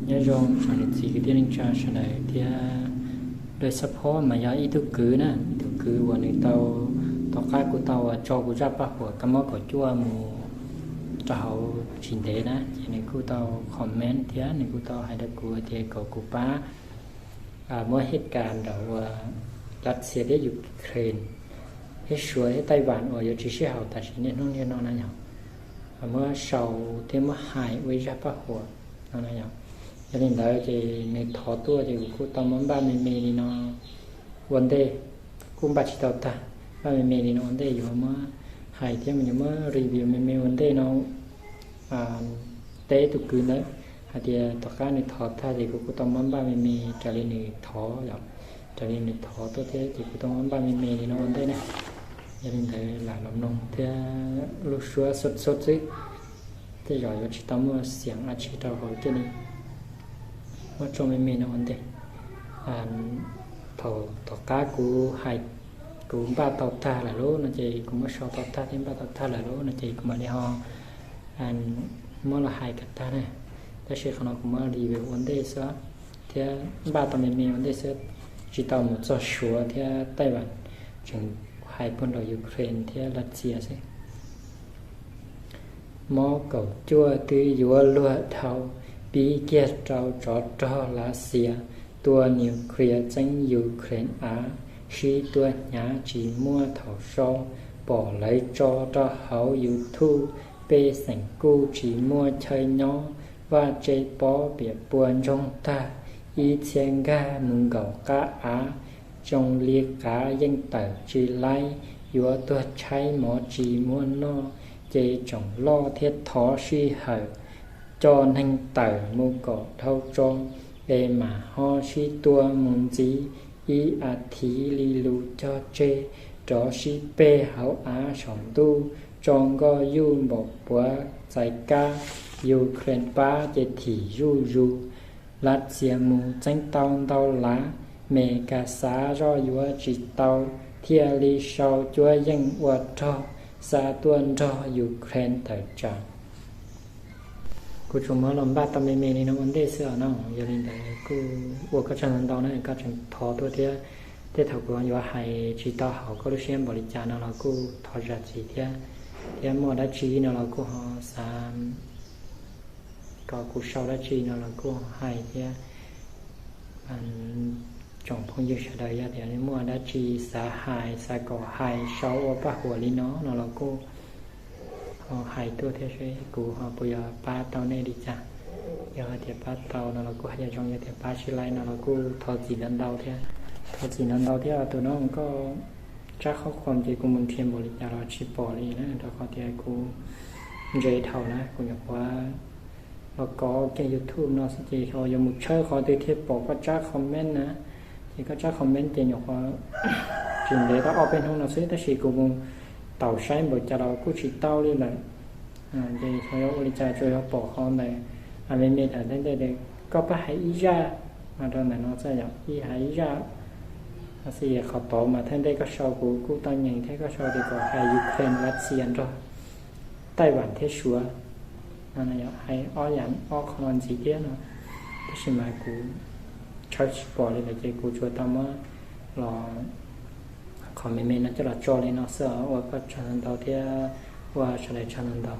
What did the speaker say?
Nyob zoo tsoom niam txiv kwv tij neej tsa sawv daws thiab. Dawj Xab Phob mas yog ib tug kwv na, ib tug kwv uas nws tau, tom qab kuv tau uas tso kuv zaj paj huam kab mob kaum cuaj mus rau hauv tsis ntev na, ces nws kuj tau comment thiab nws kuj tau hais rau kuv tias kom kuv pab muab hej kas ntawm uas Lav Xias thiab Ukraine thiab Suav thiab Taiwan uas yuav tsis sib haum tam sim niaj hnub niaj no na yog, muab sau thiab muab hais ua ib zaj paj huam no na yog. Yog li ntawd ces nws thov tuaj ces kuv kuj tau muab npaj me me li no ua ntej, kuj npaj tsis tau tag, npaj me me li no ua ntej yuav muab hais thiab yuav muab review me me ua ntej no teb tus kwv ntawd hais tias tom qab nws thov tag ces kuv kuj tau muab npaj me me raws li nws thov, raws li nws thov tuaj thiab ces kuv tau muab npaj me me li no ua ntej na. Yog li ntawd lam los mloog thiab lub suab xub xub xwb, tej zaum yuav tsis tau muaj xiam dab tsi rau hauv thiaj li muab tso me me no ua ntej. Thaum tom qab kuv hais, kuv npaj tau tag lawm lauj no ces kuv muab sau tau tag thiab npaj tau tag lawm lauj no ces kuv mam li ho muab los hais kom tag na. Tab sis qhov no kuv muab review ua ntej xwb thiab npaj tau me me ua ntej xwb, tsis tau mus txog Suav thiab Taiwan, tseem hais puag nraum Ukraine thiab Lav Xias xwb. Mob kaum cuaj twb yuav luag dhau, pib kiag rau tsov rog Lav Xias, tua nuclear txeeb Ukraine av, sib tua hnyav tsis muaj thaum so, pom lawv tso rau hauv YouTube, pej xeem kuj tsis muaj chaw nyob, vaj tse pob piam pua ntsoog tag, ib txhia nkag mus nkaum qab av, zoo li qav yeej tawm tsis laib, yuav tuag tshaib mov tsis muaj noj, ces tsoom loj thiaj thov sij hawm coj neeg tawm mus kom dhau tso, es mam ho sib tua mus ntxiv, ib as thiv li lus cog tseg, rov sib peg hauv av saum ntuj, tso nkoj yuj npaum puav txais kab, Ukraine pab ces thim zuj zus, Lav Xias mus txeeb tau ntau lav, Mes Kas xav zoj yuav tsis tau, thiaj li sau cuab yeej ua rog, xa tuaj nrog Ukraine tawm tsam. Kuv tsuas muab los npaj tau me me li no ua ntej xwb os no, yog li ntawd kuj ua koj tsaug ntau ntau na koj tseem thov tuaj thiab. Tej thaum kuv yuav hais tsis tau haum koj lub siab npaum li cas no los kuj thov zam txim thiab, thiab muaj dab tsi no los kuj ho xav kom kuv sau dab tsi no los kuj hais thiab. Tsoom phooj ywg sawv daws yog tias muaj dab tsi xav hais xav kom hais sau ua paj huam li no no los kuj ho hais tuaj thiab seb kuv ho puas yuav pab tau nej li cas. Yog hais tias pab tau no los kuj hais zoo, yog tias pab tsis laib no los kuj thov txim ntau ntau thiab. Thov txim ntau ntau thiab tus no koj tsab qhob qhom ces kuv mus nrhiav npaum li cas los tsis pom li na, rau qhov tias kuv ntse dhau na, kuv nyuam qhuav los kov kiag YouTube no xwb ces ho yuav mus tshawb qhov twg thiaj pom koj tsab comment na. Ces koj tsab comment ces nyuam qhuav tsis ntev tau ob peb hnub no xwb tab sis kuv mus taus saib npaum cas los kuj tsis tau li lawm. Ces ho yuav ua li cas tsuas yog pom qhov ntawd, a me me thaum ntej ntej tias koj pab hais ib zaj mas rau ntawm no txawj yom, ib hais ib zaj. Xij qhov tod mas thaum ntej koj sau kuv kuj tau nyeem thiab, koj sau tias kom hais Ukraine Lav Xias nrog Taiwan thiab Suav no, hais ob yam ob qho no ntxiv thiab no. Tab sis mas kuv tshawb tsis pom li lawm ces kuv tsuas tau muab los qhov me me no coj los tso li no xwb os. Ua koj tsaug ntau ntau thiab ua sawv daws tsaug ntau ntau.